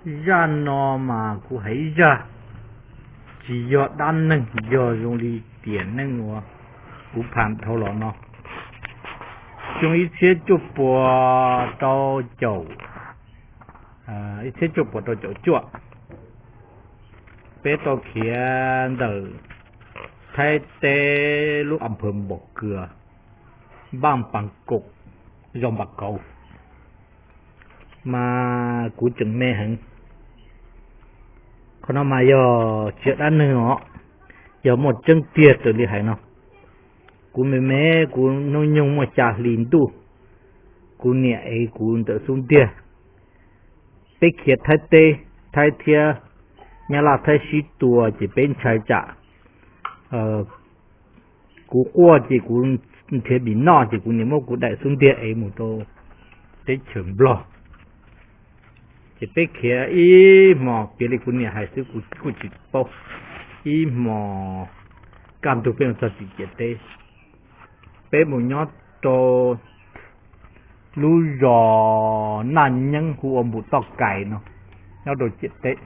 Zaj no mas kuv hais ib zaj, tsis yog dab neeg, yog zoo li tiam neej uas kuv phaj dhau los no. Xyoo ib txhiab cuaj puas rau caum, ib txhiab cuaj puas rau caum cuaj, peb tau khiav ntawm Thaib teb lub a phawv Npaum Kws, npaj Pas Kaum, zos Npas Kauv, mas kuv tseem me heev. Qhov no mas yog tsis yog dab neeg os, yog muaj tseeb tiag raws li hais no. Kuv me me, kuv hnub nyoog muaj xya hli ntuj, kuv niam ev kuv ntawm xub ntiag. Peb khiav Thaib teb, Thaib thiab Nyab Laj Thaib sib tua ces peb ntshai tsam kuv quaj ces kuv nrhiav mis noj ces kuv niam muab kuv daim xub ntiag ev mus rau teb chaws Nplog. Ces peb khiav ib hmos, piav li kuv niam hais xwb, kuv kuj tsis paub, ib hmos kaj ntug peb mus txog tim ciam teb. Peb mus nyob rau lub zos Naj Nyeeb hu ua Npum Toj Kais no, nyob rau ciam teb.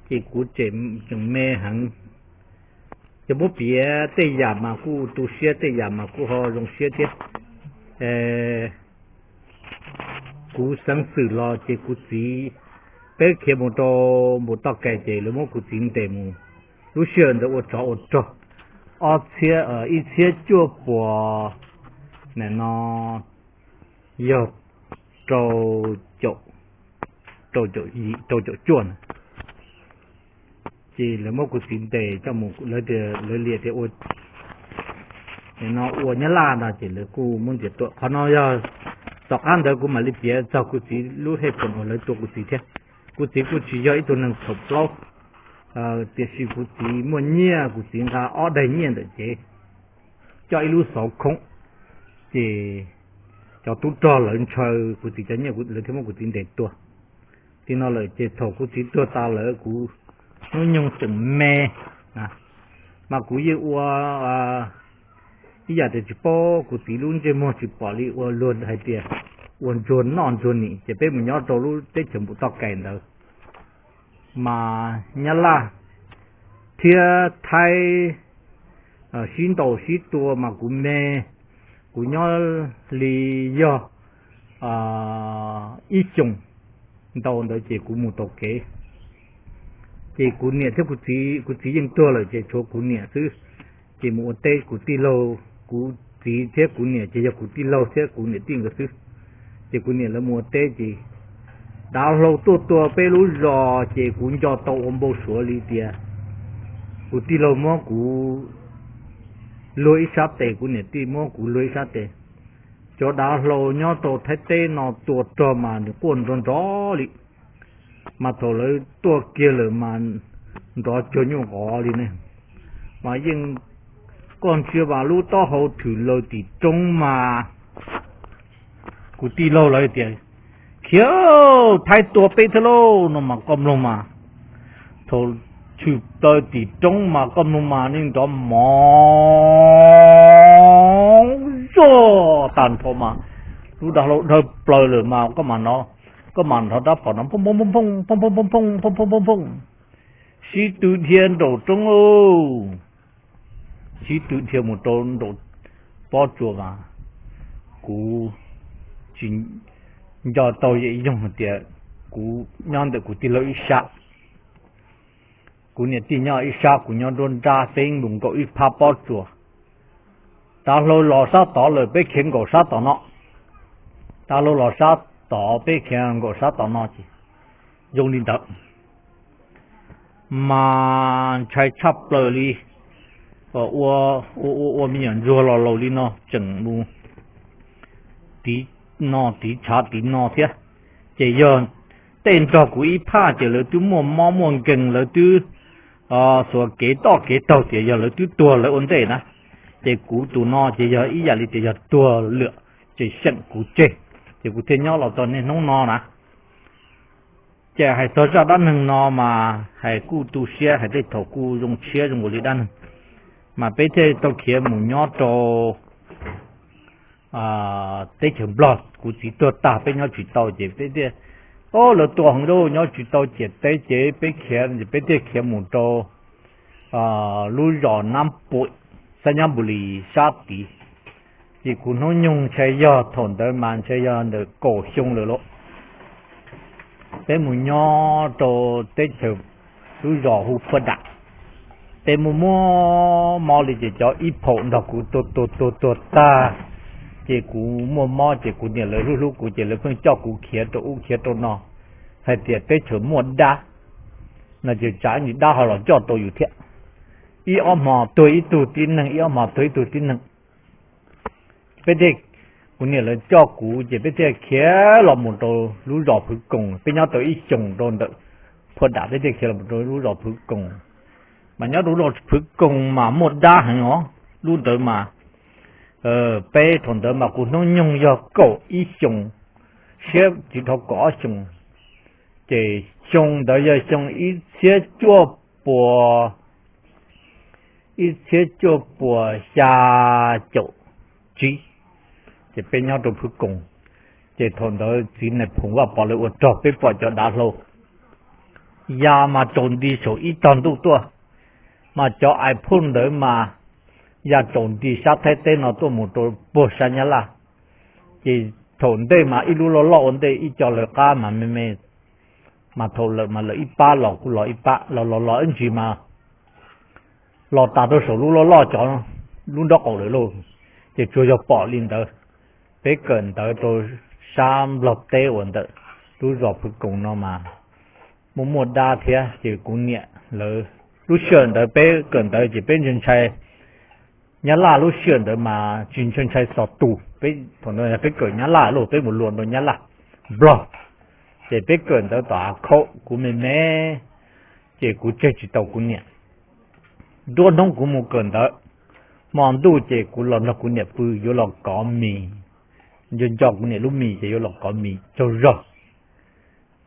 Ces kuv tseem me heev, ces muab piav tej yam mas kuj tu siab, tej yam mas kuj ho zoo siab thiab. Kuv xeev xwm los ces kuv txiv, peb khiav mus rau Npum Toj Kais ces lawv muab kuv txiv ntes mus. Lub sij hawm ntawd ua tsov ua rog, ob txhiab, ib txhiab cuaj puas no yog rau caum, rau caum cuaj na. Ces lawv muab kuv txiv ntes coj mus, lawv tias, lawv liam tias ua, no ua Nyab Laj no ces lawv kuj muab ntiav tua. Qhov no yog tom qab ntawd kuv mam li piav txog kuv txiv lub hej phoom uas lawv tua kuv txiv thiab. Kuv txiv kuj tsis yog ib tug neeg txhaum plaub, tiam sis kuv txiv muaj nyiaj, kuv txiv nqa ob daig nyiaj ntawm cev, coj ib lub xauv khoob, ces cov tub rog lawv ntshaw kuv txiv cov nyiaj, lawv thiaj muab kuv txiv ntes tua. Li no lawm ces thaum kuv txiv tuag tas lawm kuv hnub nyoog tseem me, mas kuv yeej ua ib yam tias tsis paub kuv txiv lub ntsej muag, tsis pom li, ua luag hais tias ua ntsuag noj ntsuag nim. Ces peb mus nyob rau lub teb chaws Npum Toj Kais ntawd, mas Nyab Laj thiab Thaib sib ntaus sib tua mas kuv me, kuv nyob li yog ib xyoos ntau ntawd ces kuv mus taus kev. Ces kuv niam thiab kuv txiv, kuv txiv yeej tuag lawm ces tshuav kuv niam xwb. Ces mus ua teb, kuv tij laug, kuv txiv thiab kuv niam ces yog kuv tij laug thiab kuv niam tij nkawd xwb. Ces kuv niam lawv mus ua teb ces dav hlau tuaj tua peb lub zos ces kuv nco tau ua npau suav li tias kuv tij laug muab kuv luag ib sab tes, kuv niam tij muab kuv luag ib sab tes. Cov dav hlau nyob rau Thaib teb no tua rog mas nws quaj nrov nrov li, mas thaum lawv tuaj kiag lawm mas nrov cuag nyuj qov li ne. Mas yeej, koj ntsia mas lub taub hau thwm laws tim roob mas kuv tij laug lawv tias, Khiav, Thaib tua peb thiab lauj, no mas koj mloog mas. Thaum tshwm plaws tim roob mas koj mloog mas neej nrov mov zog tag nrho mas, lub dav hlau dhawv plaws lawm mas koj mam nrov, koj mam nrov rab phom no phooj phooj phooj phooj phooj phooj phooj phooj phooj phooj, sib tw dhia nraum roob lauj. Sib tw dhia mus rau nraum pob tsuas mas kuv tsis nco tau yeej yog hais tias kuv nyob ntawm kuv tij laug ib sab, kuv niam tij nyob ib sab, kuv nyob nruab nrab, peb mus nkaum ib phab pob tsuas. Dav hlau los sab tod lawm peb khiav nkaum sab tom no. Dav hlau los sab tod peb khiav nkaum sab tom no ces zoo li ntawd. Mas ntshai tshaj plaws li, ua, ua, ua me nyuam ntsuag los laus li no tseem mus tiv no tiv tshav tiv no thiab. Ces yog tej nrog kuv ib phaj ces lawv twb muaj mob muaj nkeeg, lawv twb xuas kev toj kev taug tias yog lawv twb tuag lawv ua ntej na. Ces kuv tus no ces yog ib yam li tias yog tuag lawm, ces xyeem kuv tseg, ces kuv thiaj nyob los txog niaj hnub no na. Ces hais txog zaj dab neeg no mas hais kuj tu siab, hais tej thaum kuj zoo siab zoo nkaus li dab neeg. Mas peb thiaj tau khiav mus nyob rau teb chaws Nplog, kuv txiv tuag tag peb nyob tsis tau ces peb thiaj Lawv tua heev lawm, nyob tsis tau ciam teb ces peb khiav, peb thiaj khiav mus rau lub zos Nab Puam, Xab Nyab Npus Lis sab tid. Ces kuv hnub nyoog ntshe yog thaum ntawd mas ntshe yog ntawm kaum xyoo lawm lauj. Peb mus nyob rau teb chaws lub zos hu Phuaj Dam. Peb muaj muaj mob li ces cov ib phaum nrog kuv tuag tuag tuag tuag tag, ces kuv muaj mob ces kuv niam lawv hlub hlub kuv ces lawv pheej coj kuv khiav rau ub khiav rau no, hais tias teb chaws muaj dab no ces tsam ib ntsis dab ho los coj tau yus thiab. Ib ob hmo tuag ib tug tib neeg, ib ob hmo tuag ib tug tib neeg. Peb thiaj, kuv niam lawv coj kuv ces peb thiaj khiav los mus rau lub zos Phwv Koos. Peb nyob tau ib xyoos rau ntawm Phuaj Dam, peb thiaj khiav los rau lub zos Phwv Koos. Mas nyob rau lub zos Phwv Koos mas muaj dab heev os. Lub ntawd mas peb thaum ntawd mas kuv hnub nyoog yog kaum ib xyoos, siab tsis dhau kaum ob xyoos. Ces xyoo ntawd yog xyoo ib txhiab cuaj puas ib txhiab cuaj puas xya caum tsib, ces peb nyob rau Phwv Koos. Ces thaum ntawd txiv Nais Phoo Vaj Pov lawv ua rog, peb pom cov dav hlau ya mas tsaus nti saum ib tog ntuj tuaj, mas cov ais phauj ntawd mas ya tsaus nti sab Thaib teb no tuaj mus rau puag sab Nyab Laj. Ces thaum ntej mas ib lub loj loj ua ntej, ib co lawv qab mas me me, mas thaum lawm mas lawv ib pab los kuj los ib pab, los los los ib ntsis mas los tas rau saum lub loj loj cov lub nraub qaum lawm lauj. Ces tsuas yog pom li ntawd. Peb kawm ntawv rau sab Nplog teb uas ntawm lub zos Phwv Koos no mas muaj muaj dab thiab. Ces kuv niam lawv, lub sij hawm ntawd peb kawm ntawv ces peb ntshai ntshai Nyab Laj, lub sij hawm ntawd mas tsis ntshai ntshai xov tus, peb thaum ntawd peb kawm Nyab Laj lauj, peb mus luas rau Nyab Laj, Nplog. Ces peb kawm ntawv tom hav khaum, kuv me me, ces kuv tseg tsis tau kuv niam. Nruab hnub kuv mus kawm ntawv, hmo ntuj ces kuv los nrog kuv niam pw, yuav los kov mis, nco nco kuv niam lub mis ces yuav los kov mis tsaug zog.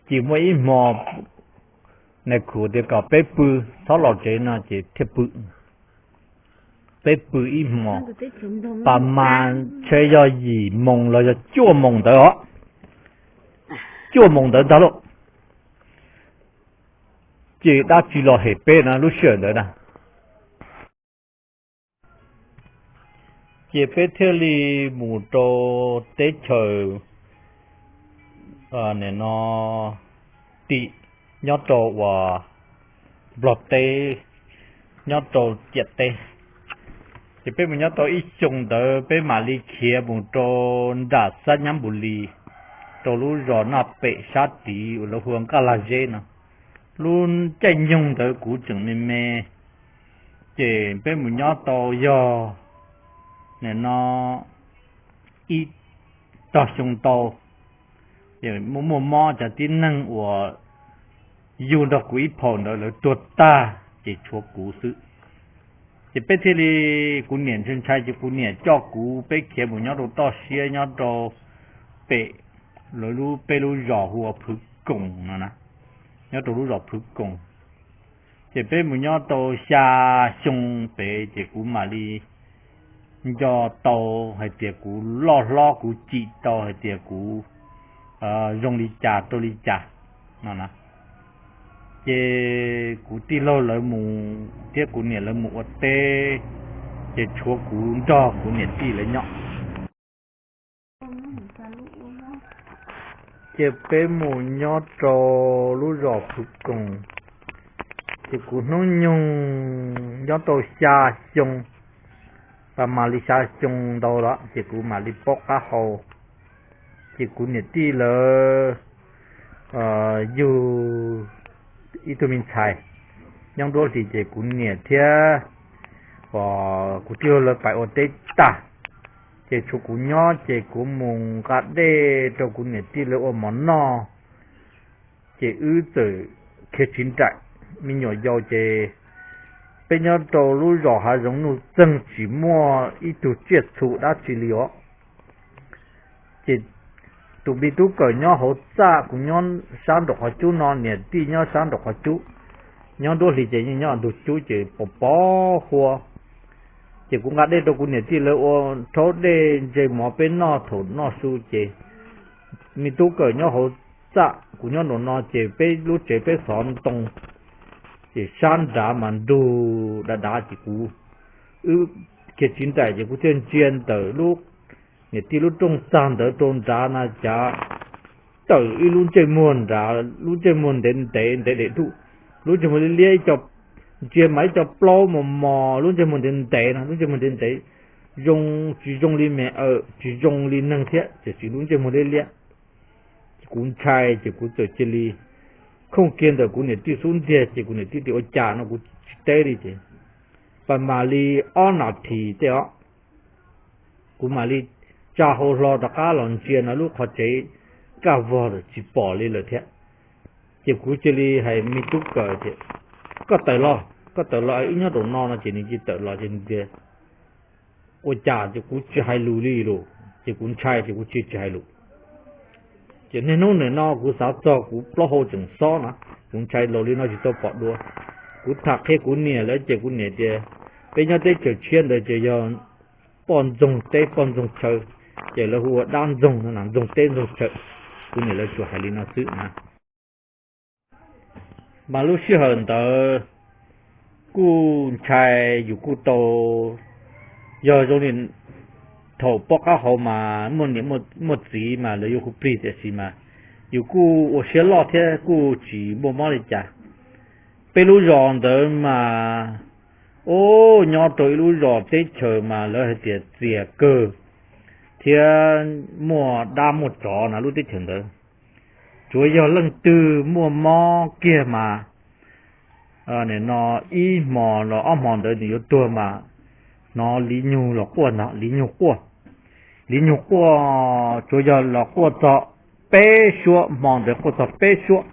Ces muaj ib hmo nais khu tias kom peb pw, txhob los tsev no ces thiaj pw. Peb pw ib hmo, pas mas ntshe yog yim moos los yog cuaj moos ntawd os, cuaj moos ntawd ntag lauj. Ces dab tsi los hem peb na lub sij hawm ntawd na. Ces peb thiaj li mus rau teb chaws, nim no, tim nyob rau uas Nplog teb, nyob rau ciam teb. Ces peb mus nyob tau ib xyoo ntawd peb mam li khiav mus rau nram Xab Nyab Npus Lis, rau lub zos Naj Pem sab tid uas lawv hu ua Nqaj Lag Zeb no. Lub caij nyoog ntawd kuv tseem me me, ces peb mus nyob tau yog nim no ib tog xyoo ntau, ces muaj muaj mob, cov tib neeg uas yug nrog kuv ib phaum ntawd lawv tuag tag, ces tshuav kuv xwb. Ces peb thiaj li, kuv niam ntshai ntshai ces kuv niam coj kuv peb khiav mus nyob rau toj siab nyob rau pem lawv lub, peb lub zos hu ua Phwv Koos no na, nyob rau lub zos Phwv Koos. Ces peb mus nyob tau xya xyoo pem ces kuv mam li nco tau hais tias kuv loj hlob, kuv cim tau hais tias kuv zoo li cas rau li cas no na. Ces kuv tij laug lawv mus thiab kuv niam lawv mus ua teb, ces tshuav kuv nrog kuv niam tij lawv nyob. Ces peb mus nyob rau lub zos Phwv Koos, ces kuv hnub nyoog nyob rau xya xyoo, pas mas li xya xyoo ntau lawm ces kuv mam li paub qab hau. Ces kuv niam tij lawv yug ib tug me ntxhais nyob nruab hlis, ces kuv niam thiab kuv tij laug lawv pais ua teb tag, ces tshuav kuv nyob, ces kuv mus nqa dej rau kuv niam tij lawv ua mov noj, ces wb txawm khiav tsiv nraim. Me nyuam yaus ces peb nyob rau lub zos hav zoov nuj txeeg, tsis muaj ib tug tsiaj txhu dab tsi li os. Ces tus me tub kawm nyob hauv txaj, kuv nyob sab nraum qhov cub no, niam tij nyob sab nraum qhov cub, nyob nruab hlis ces yeej nyob ntug cub ces pos pos huab. Ces kuv nqa dej rau kuv niam tij lawv ua rhaub dej ntse mov peb noj thaum noj su, ces me tub kawm nyob hauv Txaj kuv nyob nraum no ces peb lub tsev peb xov ntoo, ces sab nrad mas nrug dav dav ces kuv, wb kiag tsis nraim ces kuv thiaj ntsia ntawm lub, niam tij lub rooj txag ntawd rau nrad na cas tawm ib lub ntsej muag nrad, lub ntsej muag ntev ntev ntev daim duj, lub ntsej muag liab liab ib co, ntsia mas ib co plaub mos mos, lub ntsej muag ntev ntev no, lub ntsej muag ntev ntev, zoo tsis zoo li me, tsis zoo li neeg thiab tiam sis lub ntsej muag liab liab. Kuv ntshai ces kuv txawm cia li khooj kiag ntawm kuv niam tij xub ntiag ces kuv niam tij tias ua cas no kuv tsis teb li ces pas mam li ob nas this tej os, kuv mam li tsa hau hlo rov qab los ntsia no lub qhov tsev kaj vog lawm tsis pom li lawm thiab. Ces kuv cia li hais me tub kawm tias, koj tawm los, koj tawm los wb nyob nraum no no ces nws cia li tawm los ces nws tias ua cas ces kuv tsis hais lus li lawm ces kuv ntshai ces kuv cia li tsis hais lus. Ces niaj hnub nim no kuv xav txog kuv plaub hau tseem xob na, kuv ntshai laus li no tsis tau pom dua. Kuv tham qhia kuv niam lawv ces kuv niam tias peb nyob teb chaws tshiab ntawd ces yog poj ntxoog teb poj ntxoog chaw, ces lawv hu ua dab ntxoog no, ntxoog teb ntxoog chaw. Kuv niam lawv tsuas hais li no xwb na. Mas lub sij hawm ntawd kuj ntshai, yus kuj tau, yog zoo li thaum poj qab hauv mas muaj niam muaj txiv mas lawv yuav hu plig tiam sis mas yus kuj ua siab loj thiab kuj tsis muaj mob li cas. Peb lub zos ntawd mas, ub, nyob rau ib lub zos teb chaws mas lawv hais tias txias kawg thiab muaj dab muaj tsov na lub teb chaws ntawd. Tsuav yog leej twg muaj mob kiag mas, nim no ib hmo los ob hmo ntawd nws yuav tuag mas hnov li nyug los quaj no, li nyug quaj, li nyug quaj, tsuav yog los quaj txog peb suab, hmo ntawd quaj txog peb suab,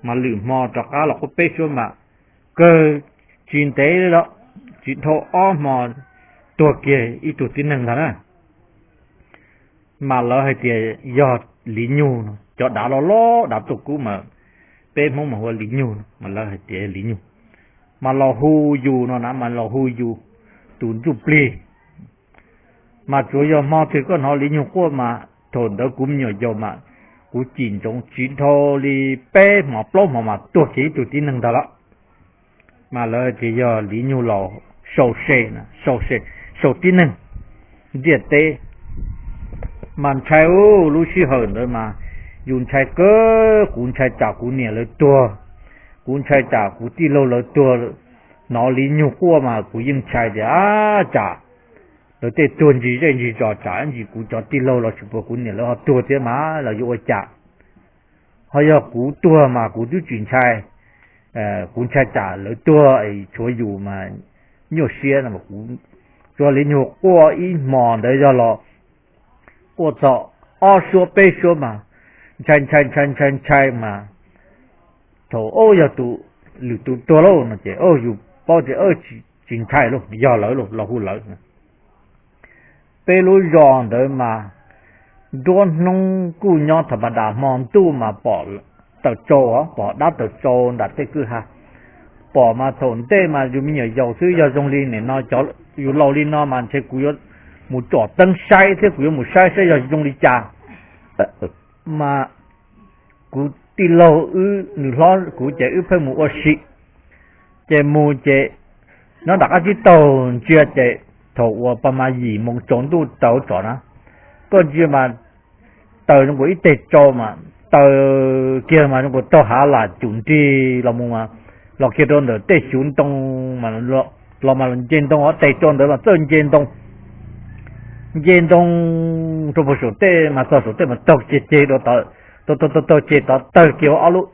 mas lwm hmo rov qab los quaj peb suab mas kawg tsis ntev li, tsis dhau ob hmo tuag kiag ib tug tib neeg ntag na. Mas lawv hais tias yog li nyug no, cov dav loj loj dav tuaj kub mas peb Hmoob mas hu ua li nyug no, mas lawv hais tias li nyug. Mas los hu yus no na, mas los hu yus tus ntsuj plig. Mas tsuav yog hmo twg koj hnov li nyug quaj mas thaum ntawd kuv me nyuam yaus mas kuv cim ntsoov tsis dhau li peb hmo plaub hmo mas tuag kiag ib tug tib neeg ntag lawm. Mas lawv tias yog li nyug los sau se, sau tib neeg ntiaj teb. Mas ntshai ub, lub sij hawm ntawd mas yus ntshai kawg, kuv ntshai tsam kuv niam lawv tuag, kuv ntshai tsam kuv tij laug lawv tuag. Hnov li nyug quaj mas kuv yeej ntshai tias tsam lawv tej tuag ntsis zej ntsis zos tsam ntsis kuv cov tij laug los tsis puas kuv niam lawv ho tuag thiab mas los yuav ua cas. Ho yog kuv tuag mas kuv twb tsis ntshai, kuv ntshai tsam lawv tuag tshuav yus mas nyuaj siab no. Tsuav li nyug quaj ib hmo ntawd yog los quaj txog ob suab peb suab mas ntshai ntshai ntshai ntshai ntshai mas thaum ub yog tus, lwm tus tuag lauj no ces yus paub tias tsis ntshai lauj, yog lawv lauj, los hu lawv. Peb lub zos ntawd mas nruab hnub kuj nyob tha ma das, hmo ntuj mas pom taws tsau, pom dab taws tsau nram tej kwj ha. Pom mas thaum ntej mas yus me nyuam yaus xwb, yog zoo li nim no cov yus laus li no mas ntshe kuv yuav mus tsom teeb saib thiab kuv yuav mus saib saib yog zoo li cas. Mas kuv tij laug wb, nws hlob kuv ces wb pheej mus ua si. Ces mus ces nyob nram qab tsib taug ntsia ces thaum uas pa mas yim moo tsaus ntuj taws tsom na, koj ntsia mas taws zoo nkaus ib teg tsau mas taws kiag mas zoo nkaus taug hav lam cum nrig los mus, los kiag rau ntawm tej xyuv ntoo, los mas los nce ntoo, ob teg tsau ntawd mas txawj nce ntoo. Nce ntoo rau puag saum tej mas txog saum tej mas taug ceg ceg dua, taug taug taug ceg tod tawg kiag ob lub,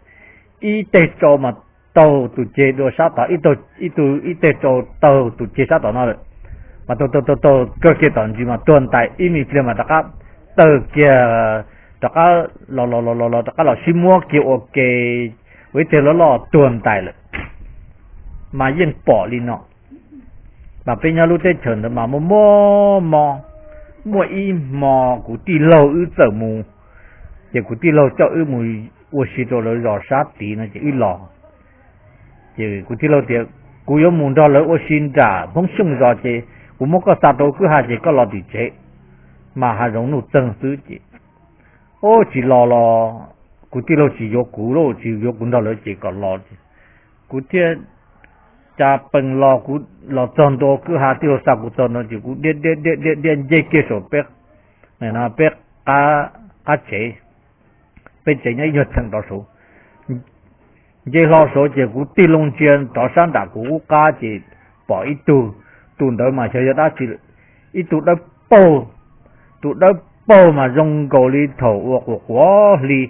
ib teg tsau mas taug tus ceg dua sab tod, ib tug ib teg tsau taug tus ceg sab tom no lawm, mas taug taug taug taug kawg kiag tom ntsis mas tuag ntais, ib me pliag mas rov qab tawg kiag, rov qab los los los los los rov qab los sib muab kiag ua ke, ua ib teg loj loj tuag ntais lawm. Mas yeej pom li no. Mas peb nyob lub teb chaws ntawd mas muaj muaj mob. Muaj ib hmo kuv tij laug wb txawm mus, ces kuv tij laug coj wb mus ua si rau lawv zos sab tid no ces wb los. Ces kuv tij laug tias kuv yuav mus nrog lawv ua si nram Hmoob Xyooj zos ces kuv muab koj xa rau kwj ha ces koj los tim tsev. Mas hav zoov nuj txeeg xwb ces, ub, tsis los los kuv tij laug tsis yuav kuv lauj, tsis yuav kuv nrog lawv ces kom los. Kuv thiaj cas pees los, kuv los txog ntua kwj ha, tij laug xa kuv txog ntua ces kuv diab diab diab diab diab nce kiag saum peb, peb qab tsev, peb tsev nyob ib nyuag theem rov saud. Nce hlo saud ces kuv tig loo ntsia rov sab nram kuv qub qab ces pom ib tug, tus ntawd mas xyov yog dab tsi, ib tug dawb paug, tus dawb paug mas zoo nkaus li thaum uas quas quas hli,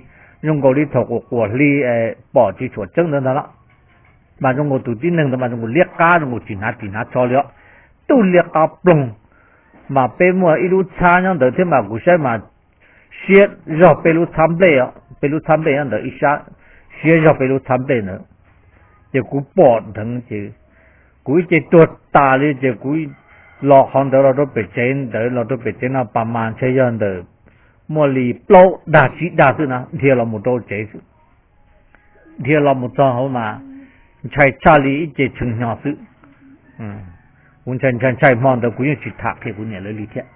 zoo nkaus li thaum quas quas hli pom tsis tshua tseeb ntawd ntag los, mas zoo nkaus tus tib neeg ntawd mas zoo nkaus liab qab, zoo nkaus tsis hnav ris hnav tsho li os, tub liab qab ploog. Mas peb muaj ib lub txhab nyob ntawd thiab mas kuv saib mas siab zog peb lub txhab nplej, peb lub txhab nplej nyob ntawd ib sab, siab zog peb lub txhab nplej ntawd. Ces kuv pom dheev ces kuv ib ce tuag tas li ces kuv los qhov ntawd los rau pem tsev ntawd, los rau pem tsev no pas mas ntshe yog ntawm muaj li plaub dag tsib dag xwb na, dhia los mus rau tsev xwb. Dhia los mus txog hauv mas ntshai tshaj li ib ce tshee hnyo xwb. Kuv ntshai ntshai ntshai hmo ntawd kuv yeej tsis tham qhia kuv niam lawv li thiab.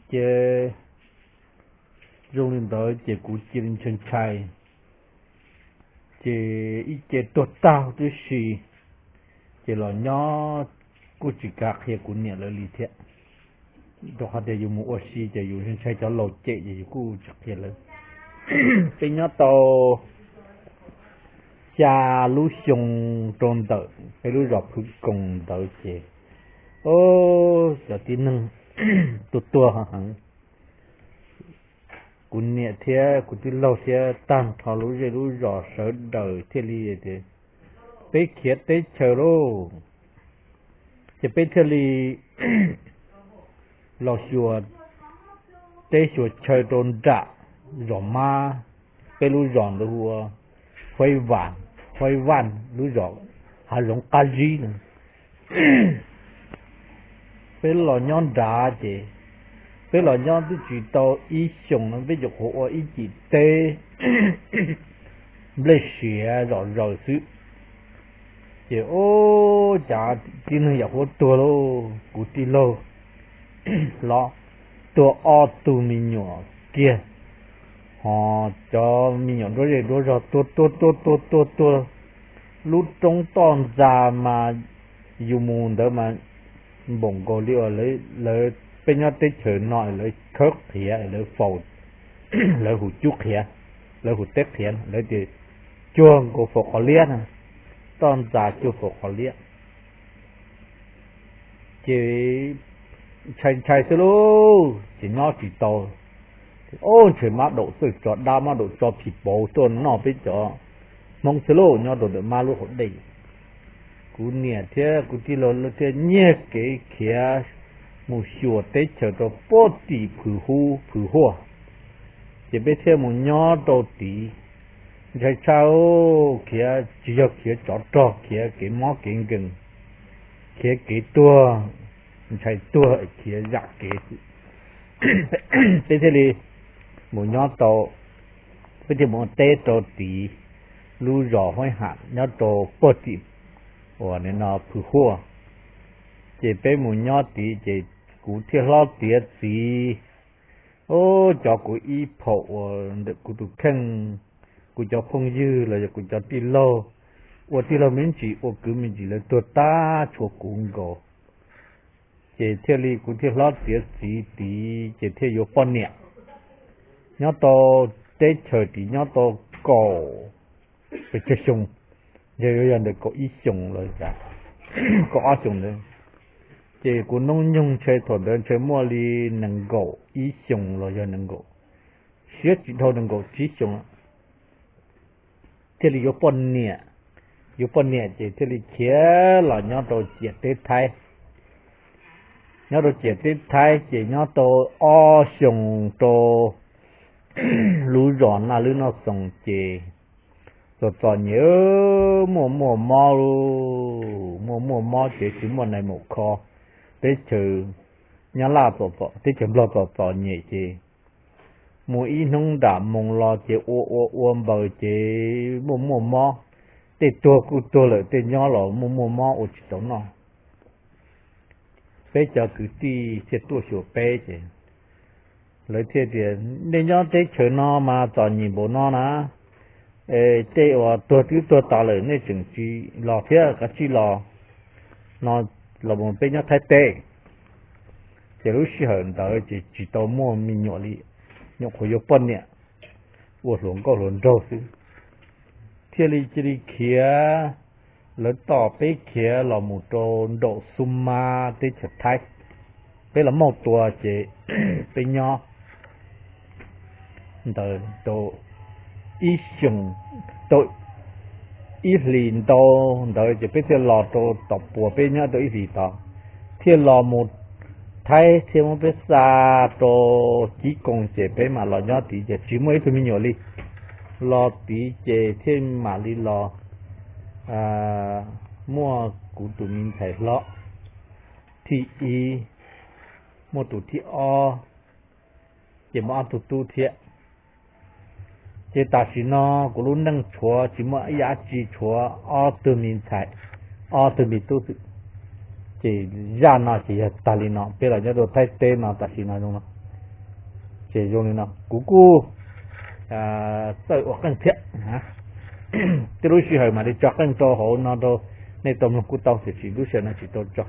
Ces zoo li ntawd ces kuv cia li ntshai ntshai, ces ib ce tuag tag tib si, ces los nyob kuj tsis kav qhia kuv niam lawv li thiab. Rau qhov tias yus mus ua si ces yus ntshai cov laus cem ces yus kuj tsis qhia lawv. Peb nyob tau xya lub xyoo rau ntawm peb lub zos Phwv Koos ntawd ces, o, cov tib neeg tuag tuag heev. Kuv niam thiab kuv tij laug thiab tag nrho lub zej lub zos sawv daws thiaj li tias, peb khiav teb chaws lauj. Ces peb thiaj li los xyuas teb xyuas chaw rau nram zos mab, peb lub zos ntawd hu ua Huaib Vaj, Huaib Vaj lub zos hav zoov qab zib na. Peb los nyob nrad ces peb los nyob twb tsis tau ib xyoos no peb nyuam qhuav ua ib cim teb nplej siav zom zaws xwb. Ces ub, cas tib neeg yam huab tuag lauj, kuv tij laug hlob tuag ob tug me nyuam kiag, ho cov me nyuam nruab zej nruab zog tuag tuag tuag tuag tuag tuag. Lub roob toj ntxas mas yus mus ntawd mas npaum nkaus li uas lawv, peb nyob teb chaws no lawv khawb qhiav, lawv faus, lawv hu cub qhiav, lawv hu teb qhiav, lawv tias cuag nkaus faus qhov liab na, toj ntxas cuag faus qhov liab. Ces ntshai ntshai xwb lauj, ces nyob tsis tau. Ub, ntshe mab daum txawj tso dab, mab daum tso phim pauv tuaj noj peb cov Hmoob xwb lauj, nyob rau ntawm mab lub hauv dej. Kuv niam thiab kuv tij laug thiaj nyiag kev khiav mus xyuas teb chaws rau puag tim Phwv Hub, Phwv Huaj. Ces peb thiaj mus nyob rau tid, ntshai tshaj, khiav tsis yog khiav tsov rog, khiav kev mob kev nkeeg, khiav kev tuag, ntshai tuag khiav zam kev. Peb thiaj li mus nyob tau, peb thiaj mus ua teb rau tid, lub zos Huaib Ham nyob rau puag tim uas no Phwv Huaj. Ces peb mus nyob tid ces kuv thiaj hlob tiav txiv, o, cov kuv ib phaum uas ntawm kuv tus kheej, kuv cov phooj ywg los yog kuv cov tij laug, ua tij laug me ntsis ua kwv me ntsis lawv tuag tag tshuav kuv nkaus. Ces thiaj li kuv thiaj hlob tiav txiv tid ces thiaj yuav poj niam. Nyob tau teb chaws tid nyob tau kaum pes tsawg xyoo, yog, yog ntawm kaum ib xyoos los, kaum ob xyoos ntawd. Ces kuv hnub nyoog ntshe thaum ntawd ntshe muaj li nees nkaum ib xyoos los yog nees nkaum, siab tsis dhau nees nkaum tsib xyoos. Thiaj li yuav poj niam, yuav poj niam ces thiaj li khiav los nyob rau ciam teb Thaib. Nyob rau ciam teb Thaib ces nyob tau ob xyoos rau lub zos Naj Lwb Noj Xoos ces txom txom nyem, muaj muaj mob, muaj muaj mob ces tsis muaj nais maum kho. Teb chaws Nyab Laj, teb chaws Nplog txom txom nyem ces mus ib hnub nram moos los ces ua ua ua npaws ces muaj muaj mob. Tej tuag kuj tuag lawm, tej nyob los muaj muaj mob ua tsis tau noj. Peb cov kwv tij thiaj tuaj xyuas peb ces Lawv thiaj tias, nej nyob teb chaws no mas txom nyem npaum no na, tej uas tuag twb tuag tas lawm nej tseem tsis los thiab, kav tsij los no, los mus peb nyob Thaib teb. Ces lub sij hawm ntawd ces tsis tau muaj me nyuam li, nyuam qhuav yuav poj niam ua hluas nkauj hluas nraug xwb, thiaj li cia li khiav, lawv tom peb khiav los mus rau nraum Xub Mab teb chaws Thaib. Peb los muaj tua ces peb nyob ntawd rau ib xyoo, tau ib hlis ntau ntawd ces peb thiaj los rau tom Puas, peb nyob rau ib hlis tod, thiaj los mus Thaib thiaj muab peb xa rau Cib Koos ces peb mam los nyob tid ces tsis muaj ib tug me nyuam li. Los tid ces thiaj mam li los muaj kuv tus me ntxhais hlob thib ib, muaj tus thib ob, ces muaj ob tug tub thiab. Ces tam sim no kuv lub neej tshuav tsis muaj ib yam dab tsi, tshuav ob tug me ntxhais, ob tug me tub xwb. Ces zaj no ces yog tag li no, peb los nyob rau Thaib teb no tam sim no zoo no. Ces zoo li no kuv kuj txawj ua qeej thiab. Tej lub sij hawm mam li tso qeej rau hauv no rau nej tau mloog kuj tau, tiam sis lub sij hawm no tsis tau tso.